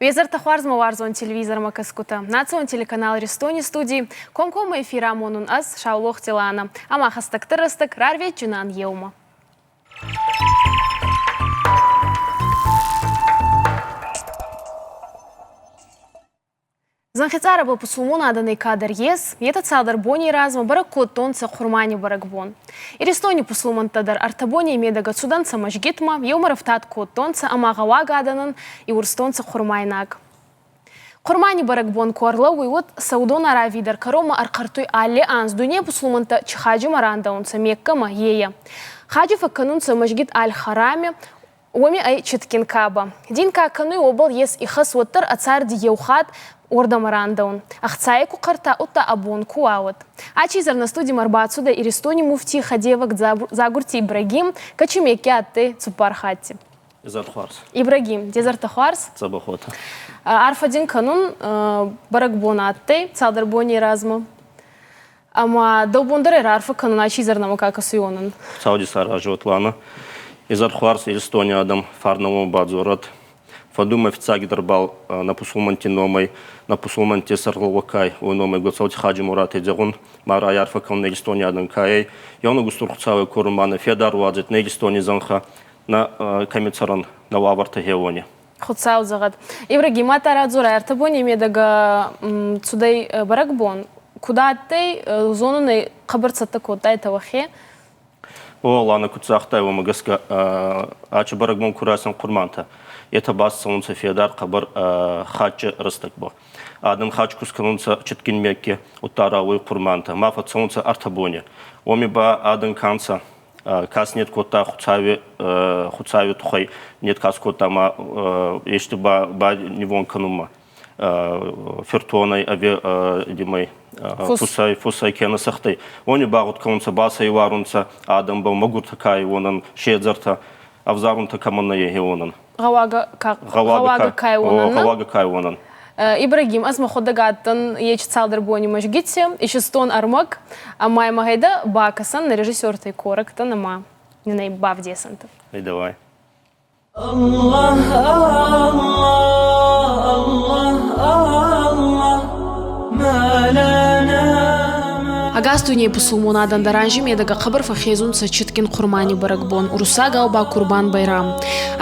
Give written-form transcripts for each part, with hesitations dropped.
Уе зӕртӕ хуарз, мӕ уарзон телевизормӕ кӕсгутӕ. Национ телеканал Иристони студий комкоммӕ эфир амонун ӕз, Саулохти Лана, ӕма хӕстӕгдӕр рӕстӕг рарветдзинан еумӕ. Зӕнхицъарӕбӕл пусулмон адӕнӕй кадӕр ес, етӕ цалдӕр боней размӕ бӕрӕг кодтонцӕ Хъурмани бӕрӕгбон. Иристони пусулмӕнттӕ дӕр ӕртӕ боней медӕгӕ цудӕнцӕ мӕзгитмӕ, еумӕ рӕфтад кодтонцӕ ӕма гъӕуагӕ адӕнӕн иурстонцӕ хъурмайнаг. Хъурмани бӕрӕгбон ку ӕрлӕууй, уӕд Саудон Аравий дӕр кӕронмӕ ӕрхъӕртуй алли анз дуйней пусулмӕнттӕ Чихаджимӕ рандӕунцӕ Меккӕмӕ, ейӕ. Хаджи фӕккӕнунцӕ мӕзгит Аль-Харами, Уоми ӕй Читкин Каба. Дин ка кӕнуй, уобӕл ес ихӕс уӕддӕр ӕ царди еу хатт уордӕмӕ рандӕун. Ӕхцайӕй ку хъӕрта, удта ӕ бон ку уа, уӕд. Ачи изӕр нӕ студимӕ ӕрбацудӕй Иристони муфтий хӕдевӕг Дзагурти Ибрагим, кӕци Мекки адтӕй цуппар хатти. Изӕртхуарз. Ибрагим, де зӕртӕхуарз? Дзӕбӕх Арфӕ дин кӕнун, бӕрӕгбон адтӕй цалдӕр бони размӕ. Ӕма дӕу бон дӕр раарфӕ кӕнун ачи изӕр нӕмӕ ка кӕсуйуонӕн. Сауди саразот Лана. Изӕрхуарз Иристони адӕм фарнӕуон бадзорӕд. Фӕдумӕ фиццагидӕр бал нӕ пусулмӕнтти номӕй, нӕ пусулмӕнтти сӕргълӕууӕгкай, уой номӕй Гоцӕути Хаджи-Мурати зӕгъун, ма райарфӕ кӕнун Иристони адӕм кайӕй. Еунӕг устур Хуцауӕй корун ма нӕ федар уадзет нӕ Иристони зӕнхӕ, нӕ кӕми цӕрӕн, нӕ уавӕртӕ хеуони. Хуцау зӕгъӕд. Ибрагим ма та радзорӕ ӕртӕ бони медӕгӕ цудӕй бӕрӕгбон. Куд адтӕй, зонун ӕй, хъӕбӕр цӕттӕ кодтайтӕ уӕхе? О, Лана, куд загътай, уомӕ гӕсгӕ ачи бӕрӕгбон ку райсӕн хъурмантӕ, етӕ бацӕунцӕ федар хъӕбӕр хатчи рӕстӕгбӕл. Адӕм хач ку скӕнунцӕ Читкин Мекке, удта рауй хъурмантӕ, ма фӕццӕунцӕ ӕртӕ бони. Уоми ба адӕн ка нцӕ, кас нет кодта Хуцауи Хуцауи туххӕй нет кас кодта ма ести ба ба нивон кӕнунмӕ фертонӕй ӕви димӕй фусӕй фусӕй кенӕ сӕгътӕй уони багъуд кӕнунцӕ бацӕйуарунцӕ адӕмбӕл мӕгуртӕ ка уонӕн седзӕртӕ ӕвзарунтӕ кӕмӕн нӕ ехе уонӕн гъӕуагӕ кай уонӕн гъӕуагӕ кай уонӕн. Ибрагим, ӕз мӕхуӕдӕг адтӕн ечи цалдӕр бони мӕзгити, исистон ӕрмӕг, ӕма имӕ гъӕйдӕ бакӕсӕн нӕ режиссертӕй корӕгтӕн ӕма нин ӕй бавдесӕнтӕ. Эй, давай. الله الله الله الله ما لنا Ӕгас дуйней пусулмон адӕн дӕр анзи медӕгӕ хъӕбӕр фӕххезунцӕ Читкин Хъурмани бӕрӕгбон, уруссагау ба Курбан Байрам.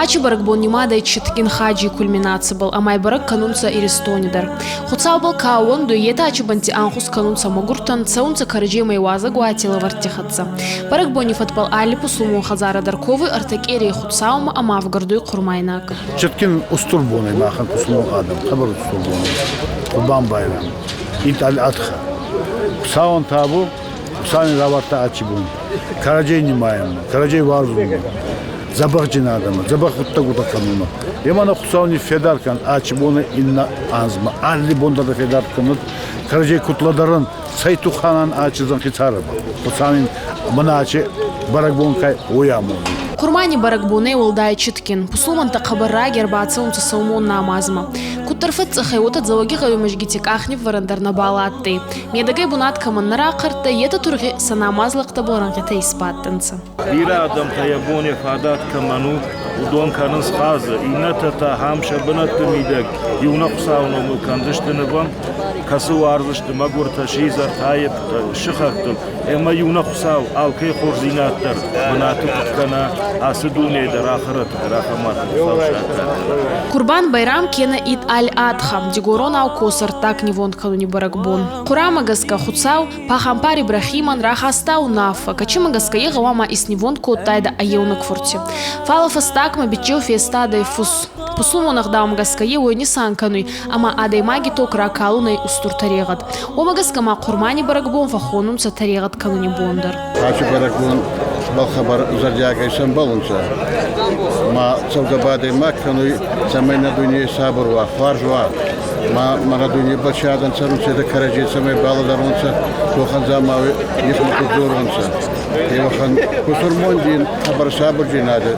Ачи бӕрӕгбон нимад ӕй Читкин хаджи кульминацибӕл ӕма ӕй бӕрӕг кӕнунцӕ Иристони дӕр. Хуцаубӕл ка ӕууӕндуй, етӕ ачи бӕнтти ӕнхус кӕнунцӕ мӕгуртӕн, цӕунцӕ кӕрӕдземӕй уазӕгуати лӕвӕртти хӕццӕ. Бӕрӕгбони фӕдбӕл алли пусулмон хӕдзарӕ дӕр ковуй ӕртӕ къерей Хуцаумӕ ӕма ӕвгӕрдуй хъурмайнаг. Читкин устур бонӕй махӕн пусулмон адӕм хъӕбӕр устур бонӕй. Курбан Байрам. Ид аль-Адха. Хуцауӕн табу, Хуцауи равардта ачи бон. Кӕрӕдзей нимайӕнмӕ, кӕрӕдзей уарзунмӕ, дзӕбӕхджин адӕмӕ, дзӕбӕх гъуддӕгутӕ кӕнунмӕ. Е ма нӕ Хуцау ниффедар кӕн ачи бонӕй иннӕ анзмӕ. Алли бон дӕр федар кӕнуд, кӕрӕдзей куд лӕдӕрӕн, цӕй туххӕнӕн ачи зӕнхи царӕбӕл. Хуцау ин мӕнӕ ачи бӕрӕгбон кай уой амонуй. Хъурмани бӕрӕгбонӕй уӕлдай Читкин, пусулмӕнттӕ хъӕбӕр раги ӕрбацӕунцӕ сӕумон намазмӕ. Куддӕр фӕццъӕх ӕй, уотӕ Дзӕуӕгигъӕуи мӕзгити къахниввӕрӕн дӕр нӕбал адтӕй. Медӕгӕй бунат кӕмӕн нӕ рахъӕрттӕй, етӕ тургъи сӕ намазлӕгтӕбӕл рӕнгъитӕ исбадтӕнцӕ. Бирӕ адӕмтӕ йӕ бон йӕ фадат кӕмӕн у, уыдон кӕнынц хъазы, иннӕтӕ та ахӕм сӕ бынӕтты мидӕг иунӕг Хуыцауы номыл кӕндзысты нывӕнд, кӕцы уарздзысты мӕгуыртӕ, сидзӕртӕ, аипптӕ, сыхӕгтыл, ӕмӕ иунӕг Хуыцау алкӕй хорздзинад дӕр бынаты куыд кӕна, ацы дунейы дӕр ахырӕты дӕр ахӕм арф Хуыцау саккаг кӕнӕд. Курбан Байрам кенӕ Ид аль-Адха, дигоронау косӕрттаг нивонд кӕнуни бӕрӕгбон. Хъурамӕ гӕсгӕ Хуцау Пахампар Ибрахимӕн рахаста унаффӕ, кӕцимӕ гӕсгӕ е гъӕуама иснивонд кодтайдӕ ӕ еунӕг фурти. Фал фӕстагмӕ биччеу фестадӕй фус. Пусулмон ӕгъдаумӕ гӕсгӕ е уой нисан кӕнуй, ӕма адӕймаги тог ракалунӕй устур тӕрегъӕд. Уомӕ гӕсгӕ ма Хъурмани бӕрӕгбон фӕххонунцӕ тӕрегъӕд кӕнуни бон дӕр. Аци бӕрӕгбон хабар зӕрдиагӕй сӕмбӕлунцӕ. Ма цӕугӕ ба адӕймаг кӕнуй, цӕмӕй нӕ дуйней сабур уа, хуарз уа. Ма мӕнӕ дуйнебӕл ци адӕн цӕрунцӕ, етӕ кӕрӕдзей цӕмӕй балӕдӕронцӕ, тохӕн дзамауи нихмӕ куд дзоронцӕ. Еуӕхӕн пусурмон дин хъӕбӕр сабурдзийнадӕ,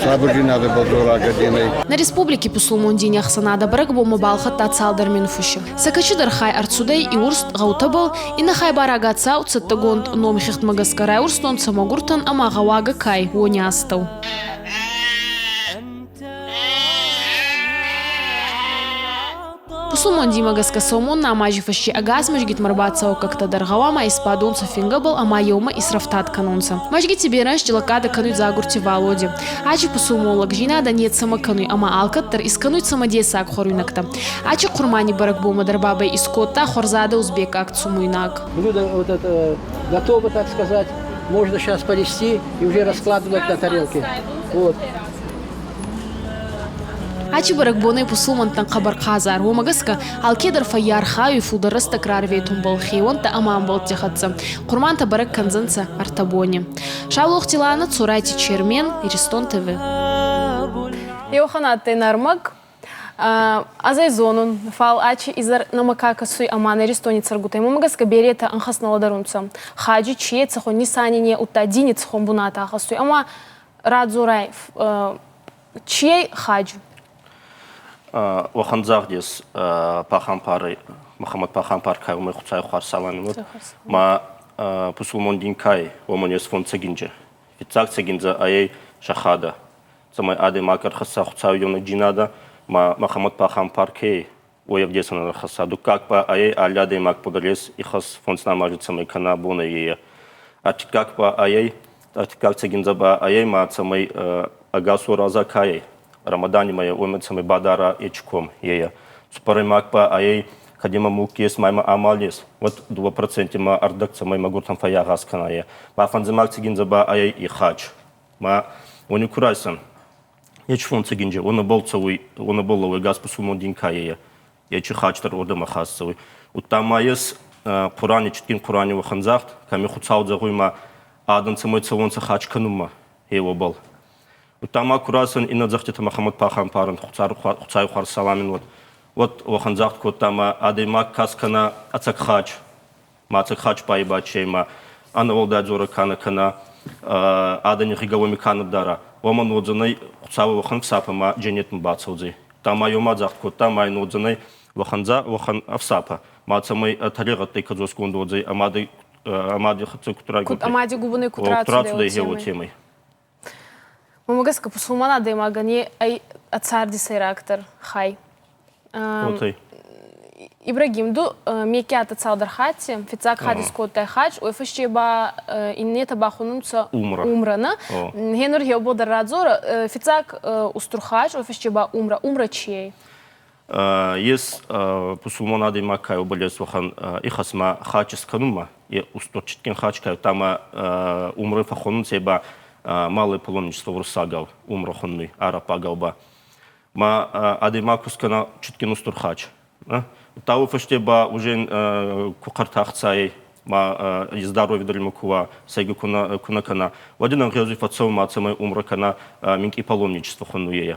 сабурдзийнадӕбӕл дзорагӕ дин ӕй. Нӕ республики пусулмон дини ӕхсӕнадӕ бӕрӕгбонмӕ балхӕдта цалдӕр мин фуси. Сӕ кӕцидӕр хай ӕрцудӕй иурст гъӕутӕбӕл, иннӕ хай ба рагацау цӕттӕгонд номхигъдмӕ гӕсгӕ райурстонцӕ мӕгуртӕн ӕма гъӕуагӕ кай, уони астӕу. Пусулмон динмӕ гӕсгӕ сӕумон намази фӕсте ӕгас мӕзгитмӕ ӕрбацӕуӕггӕгтӕ дӕр гъӕуама исбадонцӕ фингӕбӕл ӕма еумӕ исрӕфтад кӕнонцӕ. Мӕзгити берӕ ӕнзти лӕггадӕ кӕнуй Дзагурти Валоди. Ачи пусулмон лӕгдзийнадӕ нецӕмӕ кӕнуй ӕма алкӕддӕр искӕнуй цӕмӕдесаг хуӕруйнӕгтӕ. Ачи Хъурмани бӕрӕгбонмӕ дӕр бабӕй искодта хуӕрзадӕ узбекаг цумуйнаг. Блюдо вот это готово, так сказать. Можно сейчас понести и уже раскладывать на тарелке. Вот. Ачи бӕрӕгбонӕй пусулмӕнттӕн хъӕбӕр хъазар, уомӕ гӕсгӕ алкедӕр фӕййархайуй фулдӕр рӕстӕг рарветунбӕл хеуӕнттӕ ӕма ӕмбӕлтти хӕццӕ. Хъурмантӕ бӕрӕг кӕндзӕнцӕ ӕртӕ бони. Саулохти Лана, Цорайти Чермен, Иристон ТВ. Еуӕхӕн адтӕй нӕрмӕг. Ӕз ӕй зонун, фал ачи изӕр нӕмӕ ка кӕсуй ӕма нӕ Иристони цӕргутӕй, уомӕ гӕсгӕ беретӕ ӕнхӕст нӕ лӕдӕрунцӕ. Хаджи чи цӕхуӕн нисани не, удта дини цӕхуӕн бунат ахӕссуй ӕма радзорай, чьей хадж? Уӕхӕн загъд ес пахампарӕй, Мухаммад пахампар кай уомӕй Хуцауи хуарз салами уод. Ма пусулмон дин кай, уомӕн ес фонд цӕгиндзӕ. Фиццаг цӕгиндзӕ ӕй шахада, цӕмӕй адӕймаг ӕрхӕсса Хуцауи еунӕгдзийнадӕ, ма Мухаммад пахампар ке уой ӕвдесӕнӕн ӕрхӕсса. Дуккаг ба ӕй алли адӕймаг подӕр ес ихӕс фондз намази цӕмӕй кӕна бонӕй е. Ӕртиккаг ба ӕй ӕртиккаг цӕгиндзӕ ба ӕй ма цӕмӕй ӕгас уораза ка ӕй, Рамадани мӕйӕ уомӕ цӕмӕй бадара ечком е. Цуппӕрӕймаг ба ӕй кӕд имӕ мулк ес, ма имӕ амал ес, уӕд 2% ӕрдӕг цӕмӕй мӕгуртӕн фӕййагъаз кӕна е. Ма фӕндзӕймаг цӕгиндзӕ ба ӕй ихач. Ма уони ку райсӕн, ечфон цӕгиндзӕ, уонӕбӕл цӕуй, уонӕбӕл лӕууй ӕгас пусулмон дин ка е, ечи хач дӕр уордӕмӕ хаст цӕуй. Удта ма ес Хъурани, Читгин Хъурани уӕхӕн загъд, кӕми Хуцау зӕгъуй ма адӕм цӕмӕй цӕуонцӕ хач кӕнунмӕ, е уобӕл. Удта ма ку рацӕн иннӕ дзӕгътитӕ Мӕхӕмӕт пахампарӕн Хуцауи хуарз саламин уӕд, уӕд уӕхӕн загъд кодта ма адӕймаг кас кӕна ӕцӕг хач, ма ӕцӕг хач байбачей ма ӕнӕуӕлдай дзорӕг ка нӕ кӕна, адӕни гъигӕ ка нӕ дара, уомӕн уодзӕнӕй Хуцауи уӕхӕн ӕфсапӕ ма дженетмӕ бацӕудзӕй. Та ма ёма загъд кодта, ма ин уодзӕнӕй уӕхӕн ӕфсапӕ, ма цӕмӕй тӕрегъӕдтӕй кӕдзосгонд уодзӕй ӕма ди хӕццӕ куд райгурдӕй. Ӕма ди губунӕй куд рацудӕй уотемӕй. Уымӕ гӕсгӕ пусулман адӕймагӕн е ӕй ӕ царди сӕйрагдӕр хай. Отӕй. Ибрагим, ду Меккиати цалдӕр хатти, фиццаг хатт искодтай хадж, уой фӕсте ба иннетӕ ба хунунцӕ умра. Умра, на? Генур еубол дӕр радзора. Фиццаг устур хадж, уой фӕсте ба умра. Умра чи ӕй? Ес пусулмон адӕймаг ка уобӕл уӕхӕн ихӕсмӕ хач искӕнунмӕ, е устур читгин хач ка тама умры фӕххонунцӕ ба малое паломничество уруссагау умра хуннуй араббагау ба. Ма адӕймаг кускӕна читгин устур хач. Тауы фӕсте ба уже ку хъӕртӕхцайӕй ма здоровье дӕр ку уа, сӕйгӕ ку нӕ кӕна, уӕд ин ӕнгъезуй фӕццӕун цӕмӕй умра кӕна минкъий паломничество хуннуй.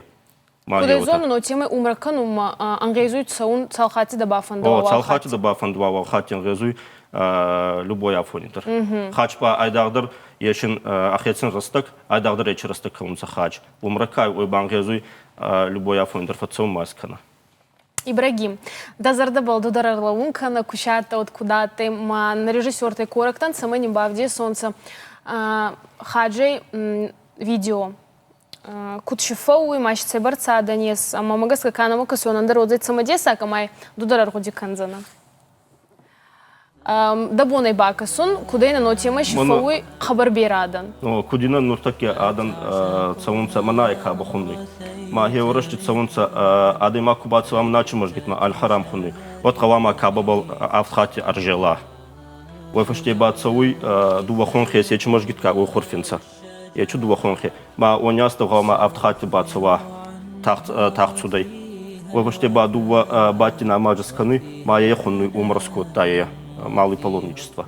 Куд зонун, уотемӕй умра кӕнунмӕ ӕнгъезуй цӕун цал хатти дӕ бафӕндӕуа? О, цал хатти дӕ бафӕндуа, уал хатти ӕнгъезуй любой афони дӕр. Хач ба айдагъдӕр есин ӕхецӕн рӕстӕг, айдагъдӕр ечи рӕстӕг кӕнунцӕ хач. Умра ка уой ба ӕнгъезуй любой афони дӕр фӕццӕун ма скӕна. Ибрагим, дӕ зӕрдӕбӕл ду дӕр ӕрлӕуун кӕнӕ, кусӕттӕ уод куд адтӕй, ма нӕ режиссертӕй корӕгтӕн цӕмӕй нин бавдесонцӕ хаджей видео куд си фӕууй, ма си цӕйбӕрцӕ адӕн ес, ӕма мӕ гӕсгӕ ка нӕмӕ кӕсуй, ӕндӕр уодзӕй цӕмӕдесаг, ӕма ду дӕр ӕргъуди кӕндзӕнӕ. Дӕ бонӕй бакӕсун, кудӕй нӕ нотемӕ си фӕууй хъӕбӕр берӕ адӕн. Куд ин нуртӕккӕ адӕн цӕунцӕ, мӕнӕ ка бахуннуй. Ма хеуӕрӕсти цӕунцӕ, адӕймаг ку бацӕуа мӕнӕ мӕзгитмӕ аль-Харам хуннуй, уӕд гъӕуама Кабабӕл авд хатти ӕрзела. Уой фӕсте ба цӕуй дууӕ хонхи ес мӕзгит ка уой хурфинцӕ. Ечи дууӕ хонхи. Ма уони гъӕуама авд хатти бацӕуа тагъд цудӕй. Уой фӕсте ба дууӕ бадти намаз скӕнуй, ма е хуннуй умр скодта е малый паломничество.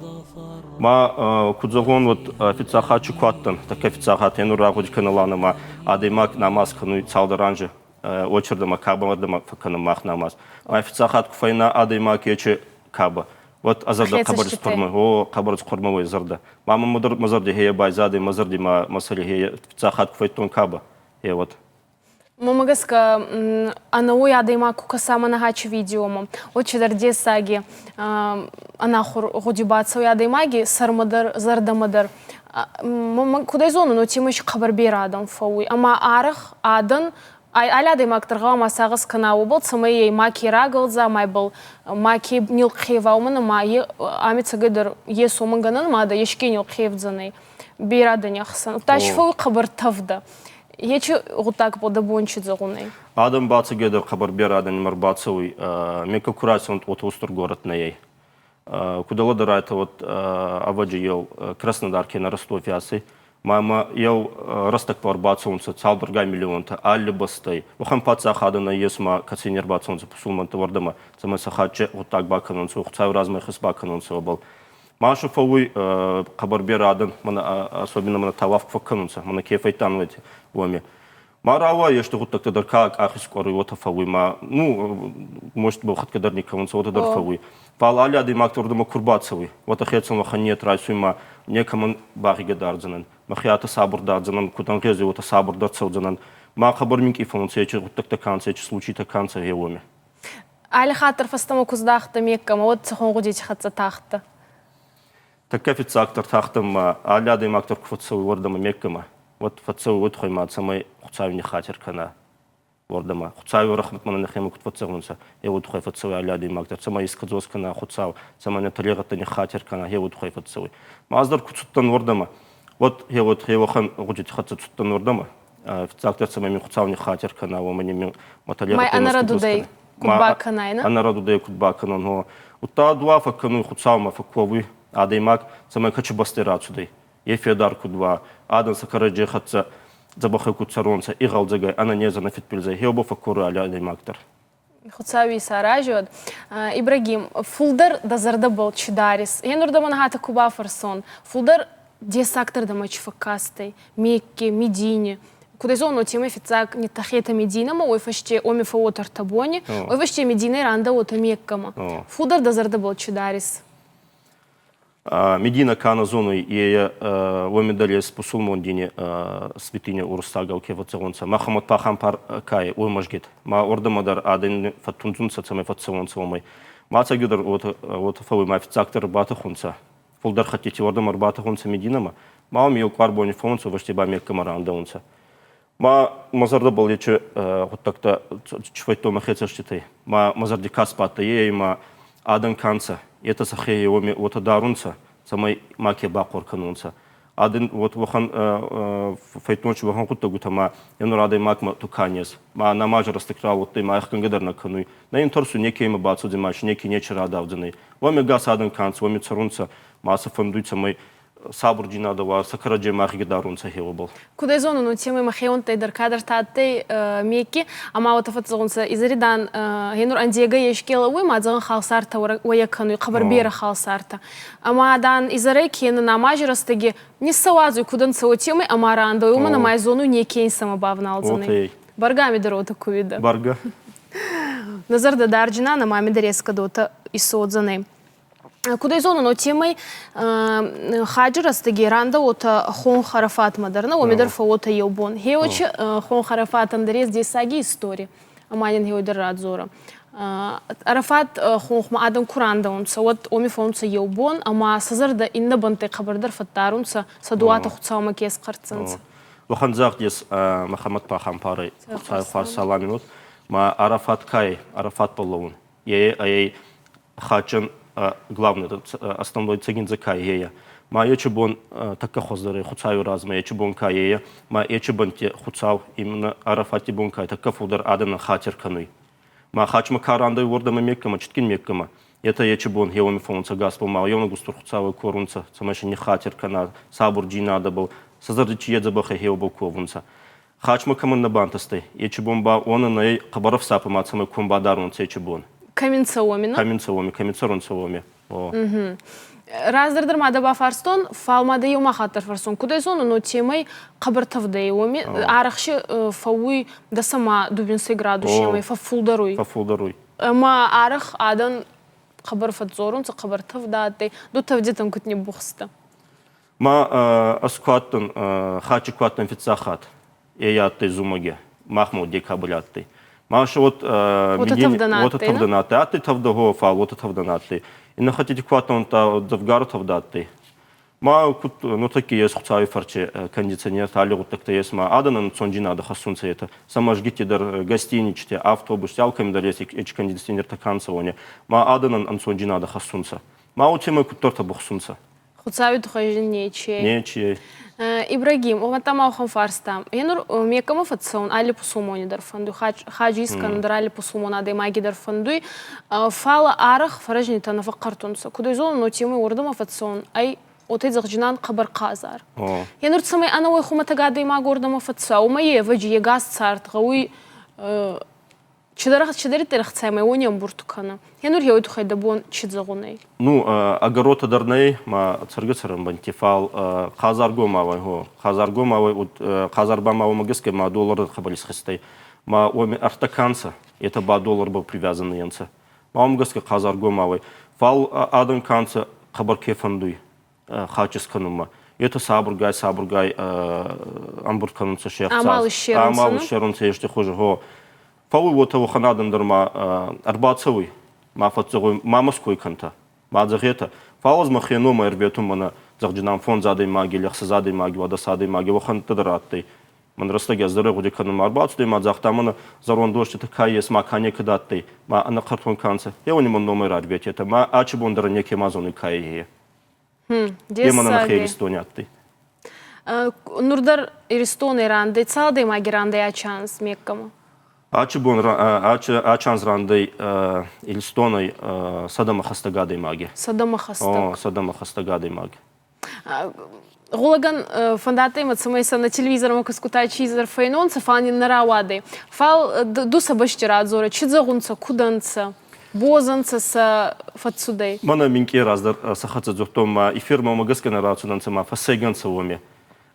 Ма куд зӕгъон, вот фиццаг хатт ку адтӕн, тӕккӕ фиццаг хатт енур рагъуди кӕнӕ ма адӕймаг намаз кӕнуй цалдӕр анзи очердӕмӕ Кабамӕрдӕмӕ фӕккӕнӕн мах намаз. Ма фиццаг хатт ку фӕйна адӕймаг ечи Каба. Вот а зӕрдӕ хъӕбӕр хъурмӕ, о, хъӕбӕр хъурмӕ уой зӕрдӕ. Ма мӕ мӕ зӕрди хее байзадӕй, мӕ зӕрди ма мӕ сӕри хее фиццаг хатт ку фӕйдтон Каба. Е вот. Мӕмӕ гӕсгӕ ӕнӕуой адӕймаг ку кӕса мӕнӕ хачи видеомӕ, уӕд чидӕр дессаги ӕнахур гъуди бацӕуй адӕймаги сӕрмӕ дӕр, зӕрдӕмӕ дӕр. Кудӕй зонун, уотемӕй си хъӕбӕр берӕ адӕм фӕууй. Ӕма арӕх адӕн Алли адӕймаг дӕр гъӕуама сагъӕс кӕна уобӕл, цӕмӕй ӕй маке рагӕлдза, ма ибӕл маке нилхъева, уомӕн ӕма е ами цӕгӕйдӕр ес уомӕн гӕнӕн, ма дӕ еске нилхъевдзӕнӕй берӕ адӕни ӕхсӕн. Удта си фӕууй хъӕбӕр тӕвдӕ. Ечи гъуддагбӕл дӕ бон чи зӕгъун ӕй? Адӕм бацӕгӕйдӕр хъӕбӕр берӕ адӕнимӕ ӕрбацӕуй. Мекка ку рацӕуӕнт, уотӕ устур горӕт нӕй. Куд ӕлӕдӕрайтӕ, уӕд ӕвӕджи еу Краснодар кенӕ Ростови аци ма ма еу рӕстӕг ба ӕрбацӕунцӕ цалдӕргай миллионтӕ алли бӕстӕй. Уӕхӕн паддзахадӕ нӕййес ма кӕци не рбацӕунцӕ пусулмӕнттӕ уордӕмӕ, цӕмӕй сӕ хатче гъуддаг бакӕнонцӕ, Хуцауи размӕ ихӕс бакӕнонцӕ уобӕл. Ма сӕ фӕууй хъӕбӕр берӕ адӕн, мӕнӕ особенно мӕнӕ тауаф фӕккӕнунцӕ, мӕнӕ ке фӕйттан уоми. Ма рауайы есте гъуддӕгтӕ дӕр ка къах искъуӕруй, уотӕ фӕууй. Ма, ну, может, бохатгӕ дӕр никкӕнунцӕ, уотӕ дӕр фӕууй. Фал алли адӕймаг уордӕмӕ ку рбацӕуй, уотӕ хецӕн уӕхӕн нет райсуй ма некӕмӕн багъигӕ дардзӕнӕн. Мӕхе атӕ сабур дардзӕнӕн, куд ӕнгъезуй, уотӕ сабур дӕр цӕудзӕнӕн. Ма хъӕбӕр минкъий фӕуунцӕ ечи гъуддӕгтӕ ка нцӕ, ечи случайтӕ ка нцӕ, гъе уоми. Алли хатт дӕр фӕстӕмӕ ку здахтӕ Меккӕмӕ, уӕд цӕхуӕн гъудити хӕццӕ тахтӕ? Тӕккӕ фиццагдӕр тахтӕн ма алли адӕймаг дӕр ку фӕццӕуй уордӕмӕ Меккӕмӕ, уӕд фӕццӕуй уодхуй ма цӕмӕй Хуцауи ниххатир кӕна уордӕмӕ. Хуцауи рӕхмӕт мӕнӕ нӕхемӕ куд фӕццӕунцӕ, е уодхуй фӕццӕуй алли адӕймаг дӕр, цӕмӕй искӕдзос кӕна Хуцау, цӕмӕй нӕ тӕрегъӕдтӕ ниххатир кӕна, е уодхуй фӕццӕуй. Ма ӕз дӕр ку цудтӕн уордӕмӕ, уӕд е уод е уӕхӕн гъудити хӕццӕ цудтӕн уордӕмӕ. Фиццагдӕр цӕмӕй мин Хуцау ниххатир кӕна, уомӕн мин мӕ тӕрегъӕдтӕ ӕнӕрӕдудӕй куд бакӕнай, не? Ӕнӕрӕдудӕй куд бакӕнон, гъо. Удта дуа фӕккӕнуй Хуцаумӕ, фӕкковуй адӕймаг, цӕмӕй кӕчи бӕсти рацудӕй. Е федар куд уа, адӕн сӕ кӕрӕдзей хӕццӕ дзӕбӕхӕй куд цӕронцӕ, игъӕлдзӕгӕй, ӕнӕнез, ӕнӕфидбилизӕй, хеуба фӕккоруй алли адӕймаг дӕр. Хуцауи исаразӕд. Ибрагим, фулдӕр дӕ зӕрдӕбӕл чи дарис? Енур дӕ мӕн ку бафӕрсон, фулдӕр дессагдӕр дӕмӕ чи фӕккастӕй? Мекке, Медине. Куд ӕй зонун, темӕ фиццаг ниттӕхетӕ Мединӕмӕ, уой фӕсте оми фӕууотӕ ӕртӕ бони, уой фӕсте Мединӕй рандӕ уотӕ Меккӕмӕ. Фулдӕр дӕ зӕрдӕбӕл чи дарис? Медина ка нӕ зонуй, е уоми дӕр ес пусулмон дини святыня уруссагау ке фӕццӕунцӕ. Мӕхӕмӕт пахампар ка уой мӕзгит. Ма уордӕмӕ дӕр адӕн фӕттундзунцӕ, цӕмӕй фӕццӕуонцӕ уомӕй. Ма ӕцӕгӕйдӕр уотӕ фӕууй, ма фиццагдӕр батӕхунцӕ. Фулдӕр хӕттити уордӕмӕ ӕрбатӕхунцӕ Мединӕмӕ. Ма уоми еу къуар бони фӕуунцӕ, фӕсте ба Меккӕмӕ рандӕунцӕ. Ма мӕ зӕрдӕбӕл ечи гъуддӕгтӕ фӕйдтон мӕхе цӕститӕй. Ма мӕ зӕрди ка сбадтӕй, е ма адӕн ка нцӕ, етӕ сӕхе уоми уотӕ дарунцӕ, цӕмӕй маке бахъор кӕнонцӕ. Адӕн уот уӕхӕн фӕйдтонцӕ уӕхӕн гъуддӕгутӕ ма енур адӕймагмӕ тукан ес. Ма намаз рӕстӕг ралодтӕй, ма ӕхгӕнгӕ дӕр нӕ кӕнуй. Нӕ ин тӕрсуй, неке имӕ бацудзӕй, ма си неке нечи радавдзӕнӕй. Уоми ӕгас адӕн ка нцӕ, уоми цӕрунцӕ, ма сӕ фӕндуй, цӕмӕй сабурдзийнадӕ уа, сӕ кӕрӕдземӕ дарунцӕ хеуӕбӕл. Куд ӕй зонун, уотемӕй мӕхеуӕнттӕй дӕр кадӕртӕ адтӕй Мекки, ӕма уотӕ фӕццӕгъунцӕ, изӕри, дан, гъенур ӕндегӕ еске лӕууй, ма зӕгъӕн халсартӕ уӕйӕ кӕнуй, хъӕбӕр берӕ халсартӕ. Ӕма, дан, изӕрӕй кенӕ намази рӕстӕги ниссӕуадзуй, куд ӕнцӕ, уотемӕй ӕма рандӕуй, уомӕн ӕма ӕй зонуй, неке ин сӕмӕ бавналдзӕнӕй. Бӕргӕ ами дӕр уотӕ ку уидӕ. Бӕргӕ. Нӕ зӕрдӕ дарджинан, ӕма ами дӕр ескӕд уотӕ исуодзӕнӕй. Куд ӕй зонун, уотемӕй хаджи рӕстӕги рандӕ уотӕ хонх Арафатмӕ дӕр, нӕ уоми дӕр фӕууотӕ еу бон. Гъеуочи хонх Арафатӕн дӕр ес дессаги истори, ӕма ин гъеуой дӕр радзорӕ. Арафат хонхмӕ адӕм ку рандӕунцӕ, уӕд уоми фӕуунцӕ еу бон, ӕма сӕ зӕрдӕ иннӕ бӕнттӕй хъӕбӕрдӕр фӕддарунцӕ, сӕ дуатӕ Хуцаумӕ ке схъӕртдзӕнцӕ. Уӕхӕн загъд ес Мӕхӕмӕт пахампарӕй Хуцауи хуарз салами уод. Ма Арафат кай, Арафат баллаун. Е ӕй хаджан главный основной цӕгиндзӕ ка ея. Ма ечи бон тӕккӕ хуӕздӕр Хуцауи размӕ ечи бон ка ея, ма ечи бӕнтти Хуцау именно Арафати бон ка тӕккӕ фулдӕр адӕмӕн хатир кӕнуй. Ма хачмӕ ка рандӕй уордӕмӕ Меккӕмӕ, читгин Меккӕмӕ, етӕ ечи бон хеуоми фӕуунцӕ Господ ма еунӕг устур Хуцауӕй корунцӕ, цӕмӕй син ниххатир кӕна сабурдзийнадӕбӕл, сӕ зӕрди чи едзӕбӕхӕй хеуӕбӕл ковунцӕ. Хачмӕ кӕмӕн нӕ бантӕстӕй, ечи бон ба уонӕн ӕй хъӕбӕр ӕфсапӕ ма цӕмӕй ком бадарунцӕ ечи бон. Кӕми нцӕ уоми, Кӕми нцӕ уоми, кӕми цӕрунцӕ уоми. Раздӕр дӕр ма дӕ бафарстон, фал ма дӕ еума хатт дӕр фӕрсун. Куд ӕй зонун, уотемӕй хъӕбӕр тӕвдӕй уоми арӕхси фӕууй дӕсӕмӕ дубинсӕй градусемӕй фӕффулдӕр уй. Фӕффулдӕр уй. Ӕма арӕх адӕн хъӕбӕр фӕдздзорунцӕ, хъӕбӕр тӕвдӕ адтӕй. Ду тӕвдитӕн куд ниббухстӕ? Ма ӕз ку адтӕн, хачи ку адтӕн фиццаг хатт, е адтӕй зумӕги, махмӕ декабрь адтӕй. Ма ше вот уотӕ тӕвдӕ нӕ адтӕй, адтӕй тӕвдӕ, гъо, фал уотӕ тӕвдӕ нӕ адтӕй. Иннӕ хӕттити ку адтӕн, та дзӕвгар тӕвдӕ адтӕй. Ма куд нуртӕкки ес Хуцауи фӕрци кондиционертӕ, алли гъуддӕгтӕ ес, ма адӕнӕн ӕнцондзийнадӕ хӕссунцӕ етӕ. Сӕ мӕзгитти дӕр, гостиничти, автобусти, алкӕми дӕр еци кондиционертӕ ка нцӕ, уони. Ма адӕнӕн ӕнцондзийнадӕ хӕссунцӕ. Ма уотемӕй куддӕртӕ бухсунцӕ. Хуцауи туххӕй нечи. Нечи. Ибрагим, уомӕ ма уӕхӕн фарста. Енур Меккӕмӕ фӕццӕун алли пусулмони дӕр фӕндуй, хаджи искӕнун дӕр алли пусулмон адӕймаги дӕр фӕндуй, фал арӕх фӕрӕзнитӕ нӕ фӕхъхъӕртунцӕ. Куд ӕй зонун, уотемӕй уордӕмӕ фӕццӕун ӕй уотӕ зӕгъджинан хъӕбӕр хъазар. Енур цӕмӕй ӕнӕуой хумӕтӕг адӕймаг уордӕмӕ фӕццӕуа, уомӕй ӕвӕджи е гас цард гъӕуй чидӕриддӕр ӕхцаймӕ уони ӕмбурд кӕнӕ. Енур еуей туххӕй дӕ бон чи зӕгъун ӕй? Ну, огородтӕ дӕр нӕй, ма цӕргӕ-цӕрӕнбӕнтти, фал хъазаргомауӕй, хо, хъазаргомауӕй, хъазарбамауӕмӕ гӕсгӕ ма доллар хъӕбӕр исхизтӕй. Ма уоми ӕртӕ канцӕ, етӕ ба долларбӕл привязаны ӕнцӕ. Ма уомӕ гӕсгӕ хъазаргомауӕй. Фал адӕм канцӕ хъӕбӕр ке фӕндуй хачес кӕнунмӕ. Етӕ сабургай, сабургай ӕмбурд кӕнунцӕ се хца. Амал иссерунцӕ ести хузи, гъо. Фал уотӕ уӕхӕн адӕм дӕр ма ӕрбацӕуй, ма фӕццӕгъуй, ма мӕ ской кӕнтӕ, ма зӕгъетӕ. Фал ӕз мӕхе номӕй ӕрветун мӕнӕ зӕгъджинан фондз адӕймаги, ӕхсӕз адӕймаги, уӕдӕс адӕймаги, уӕхӕнттӕ дӕр адтӕй. Мӕн рӕстӕги ӕз дӕр гъуди кӕнун, ма ӕрбацудӕй, ма загъта мӕнӕ зӕронд уоститӕ ка ес, ма ка некӕд адтӕй, ма ӕнӕхъӕртон ка нцӕ, еуони мӕн номӕй рарвететӕ, ма ачи бон дӕр неке ма зонуй ка ey. Е мӕнӕ нӕхе Иристони адтӕй. Нур дӕр Иристони рандӕй цал адӕймаги рандӕй ачанс Меккӕмӕ? Ачи бон ачанс рандӕй Иристонӕй сӕдӕмӕ хӕстӕг адӕймаги. Сӕдӕмӕ хӕстӕг. Сӕдӕмӕ хӕстӕг адӕймаги. Гъулӕгӕн фӕндадтӕй мӕ, цӕмӕй сӕ нӕ телевизормӕ косгутӕ чидӕр фӕйнонцӕ, фал нин нӕ рауадӕй. Фал ду сӕ бӕсти радзорӕ, чи зӕгъунцӕ, куд ӕнцӕ, боз ӕнцӕ сӕ фӕццудӕй? Мӕнӕ минкъий раздӕр сӕ хӕццӕ дзурдтон ма эфирмӕ уомӕ гӕсгӕ нӕ рацудӕнцӕ ма фӕссӕйгӕнцӕ уоми.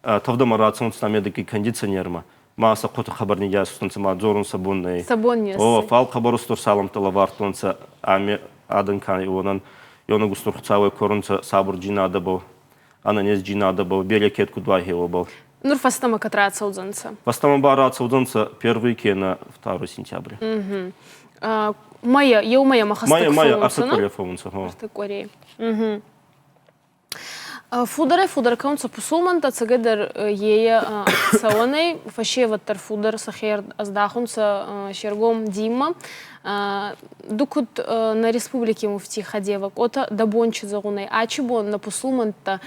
Тӕвдӕмӕ рацӕунцӕ медики кондиционермӕ. Ма сӕ хъути хабар ниййасунцӕ ма дзорун сӕ бон нӕй. Сӕ бон не О, фал хъӕбӕр устур саламтӕ лӕвардтонцӕ ами адӕн ка уонӕн. Ёнаг устур Хуцауӕй корунцӕ сабурдзийнадӕбӕл, ӕнӕнездзийнадӕбӕл, берекет куд уа хеуӕбӕл. Нур фӕстӕмӕ кӕд рацӕудзӕнцӕ? Фӕстӕмӕ ба рацӕудзӕнцӕ первый кенӕ второй сентябрь. Мӕйӕ, еу мӕйӕмӕ хӕстӕг Мӕйӕ, мӕйӕ, ӕртӕ къуӕре фӕуунцӕ. Ӕртӕ къуӕрей. Фулдӕрӕй-фулдӕр кӕнунцӕ пусулмӕнтӕ, ӕцӕгӕйдӕр ейӕ цӕуӕнӕй, фӕсевӕд дӕр фулдӕр сӕхе ӕздахунцӕ се ргом динмӕ. Ду куд нӕ республики муфтий хӕдевӕг, уотӕ дӕ бон чи зӕгъунӕй, ачи бон нӕ пусулмӕнттӕ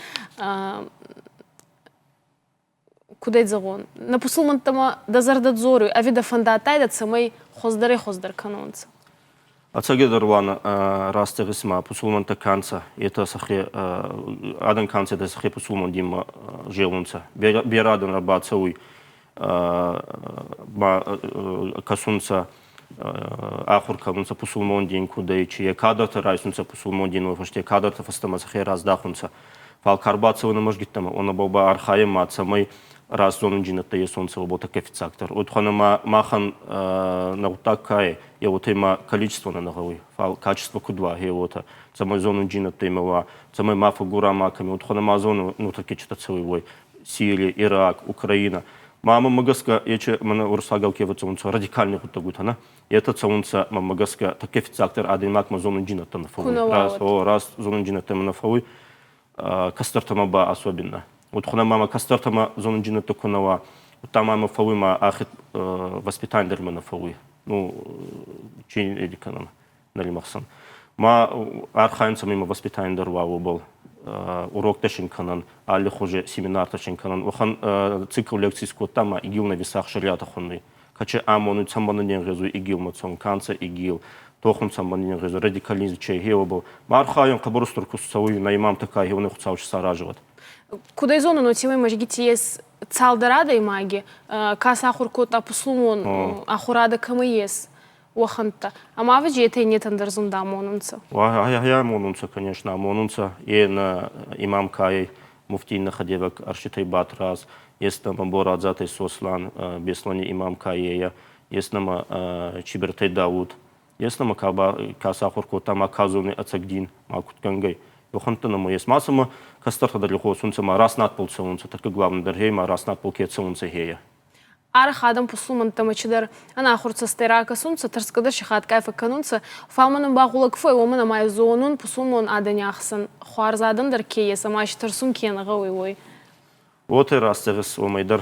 кудӕй зӕгъон, нӕ пусулмӕнттӕмӕ дӕ зӕрдӕ дзоруй, ӕви дӕ фӕндадтайдӕ, цӕмӕй хуӕздӕрӕй-хуӕздӕр кӕнонцӕ? Ӕцӕгӕйдӕр уа раст зӕгъис ма пусулмӕнттӕ ка нцӕ, етӕ сӕхе адӕн ка нцӕ, етӕ сӕхе пусулмон динмӕ зелунцӕ. Берӕ адӕн ӕрбацӕуй ма кӕсунцӕ, ахур кӕнунцӕ пусулмон дин куд ӕй, чи кадӕртӕ райсунцӕ пусулмон дин, уой фӕсте кадӕртӕ фӕстӕмӕ сӕхе раздахунцӕ. Фал ка рбацӕуй нӕ мӕзгиттӕмӕ, уонӕбӕл ба архайӕн ма цӕмӕй раст зонунджийнӕдтӕ есонцӕ, уобӕл тӕккӕ фиццагдӕр. Уотӕ ма махӕн нӕ гъуддаг ка ӕй, е уотӕ ма количество нӕ гъӕуй, фал качество куд уа, гье уотӕ. Цӕмӕй зонунджийнӕдтӕ имӕ уа, цӕмӕй ма фӕггура ма кӕми, уотӕ ма зону нуртӕккӕ читӕ цӕуй, уой. Сирия, Ирак, Украина. Ма мӕмӕ гӕсгӕ ечи мӕнӕ уруссагау ке фӕццӕунцӕ радикальный гъуддӕгутӕ, нӕ? Етӕ цӕунцӕ мӕмӕ гӕсгӕ тӕккӕ фиццагдӕр адӕймагмӕ зонунджийнӕдтӕ нӕ фӕууй. Раз, о, раз зонунджийнӕдтӕ нӕ фӕууй. Кӕстӕртӕмӕ ба особенно. Вот хунӕ мама кӕстӕртӕмӕ зонунджийнӕдтӕ ку нӕ уа, удта мама фӕууй ма ахид воспитание дӕр ма нӕ фӕууй. Ну, чи эди кӕнӕн нӕ римӕхсӕн. Ма архайӕн цӕмӕй ма воспитание дӕр уа уобӕл. Уроктӕ син кӕнӕн, аллихузи семинартӕ син кӕнӕн. Уӕхӕн цикл лекци скодта ма ИГИЛ на весах шариата хуннуй. Каче амонуй, цӕмӕн не нгъезуй ИГИЛмӕ цӕун, ка нцӕ ИГИЛ, тохун цӕмӕн не нгъезуй, радикализм че хеуӕбӕл. Ма архайӕн хъӕбӕр устур куст цӕуй, нӕ имамтӕ ка хеуони Хуцау саразӕд. Куд ӕй зонун, уотемӕй мӕзгити ес цалдӕр адӕймаги, ка сахур кодта пусулмон ахурадӕ кӕмӕ ес, уӕхӕнттӕ. Ӕма ӕвӕдзи етӕ иннетӕн дӕр зунд амонунцӕ. Амонунцӕ, конечно, амонунцӕ. Е нӕ имам ка ӕй, муфтий нӕ хӕдевӕг Ӕрситӕй Батраз, ес нӕмӕ Борадзатӕй Сослан, Беслӕни имам ка ӕй, ес нӕмӕ Чибертӕй Дауд, ес нӕмӕ ка, ка сахур кодта ма ка зони ӕцӕг дин, ма куд кӕнгӕй. Уӕхӕнттӕ нӕмӕ ес. Ма сӕмӕ кӕстӕртӕ дӕр игъосунцӕ, ма раст надбӕл цӕунцӕ, тӕккӕ главный дӕр хей, ма раст надбӕл ке цӕунцӕ хейӕ. Арӕх адӕм пусулмӕнттӕмӕ чидӕр ӕнахур цӕстӕй ракӕсунцӕ, тӕрсгӕ дӕр си хатгай фӕккӕнунцӕ, фал мӕнӕн ба гъулӕг фӕй, уомӕн ӕма зонун, пусулмон адӕни ӕхсӕн хуарз адӕм дӕр ке ес ӕма си тӕрсун ке нӕ гъӕуй, уой. Уотӕ раст зӕгъис, уомӕй дӕр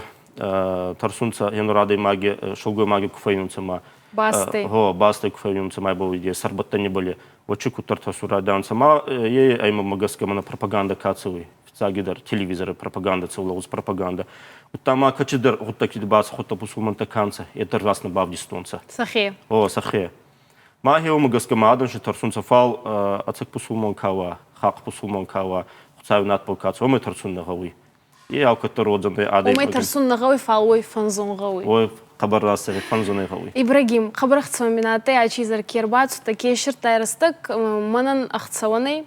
тӕрсунцӕ енур адӕймаги силгоймаги ку фӕййунцӕ ма Бастӕй. Гъо, бастӕй ку фӕййунцӕ ма ибӕл сӕрбӕттӕни бали уочи куддӕр тӕрсун райдайунцӕ. Ма е ӕй мӕмӕ гӕсгӕ мӕнӕ пропаганда ка цӕуй, фиццагидӕр телевизори пропаганда цӕуй, лӕгъуз пропаганда. Удта ма кӕцидӕр гъуддӕгти бацахудта пусулмӕнттӕ ка нцӕ, е дӕр раст нӕ бавдистонцӕ. Сӕхе. О, сӕхе. Ма хеуомӕ гӕсгӕ ма адӕн си тӕрсунцӕ, фал ӕцӕг пусулмон ка уа, хахъ пусулмон ка уа, Хуцауи надбӕл ка цӕуа, уомӕй тӕрсун нӕ гъӕуй. Е алкӕддӕр уодзӕнӕй адӕймаги. Уомӕй тӕрсун нӕ гъӕуй, фал уой фӕнзун гъӕуй. Уой хъӕбӕр раст фӕнзун ӕй гъӕуй. Ибрагим, хъӕбӕр ӕхцӕуӕн мин адтӕй ачи изӕр ке рбацудтӕ, ке иссирдтай рӕстӕг, мӕнӕн ӕхцӕуӕнӕй.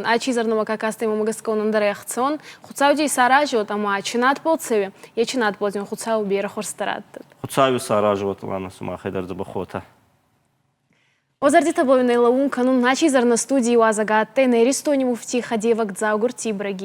Ачи изӕр нӕмӕ ка кастӕй, мӕмӕ гӕсгӕ уонӕн дӕр ӕхцӕуӕн. Хуцау ди исаразиуӕд ӕма чи надбӕл цӕуй, е чи надбӕл дин Хуцау берӕ хуӕрзтӕ раттӕд. Хуцауи исаразиуӕд, Лана, сумахӕй дӕр дзӕбӕх уотӕ. О зӕрдитӕ бауинӕй лӕуун кӕнун, ачи изӕр нӕ студий иуазӕг адтӕй нӕ Иристони муфтий хӕдевӕг Дзаугурти Ибрагим.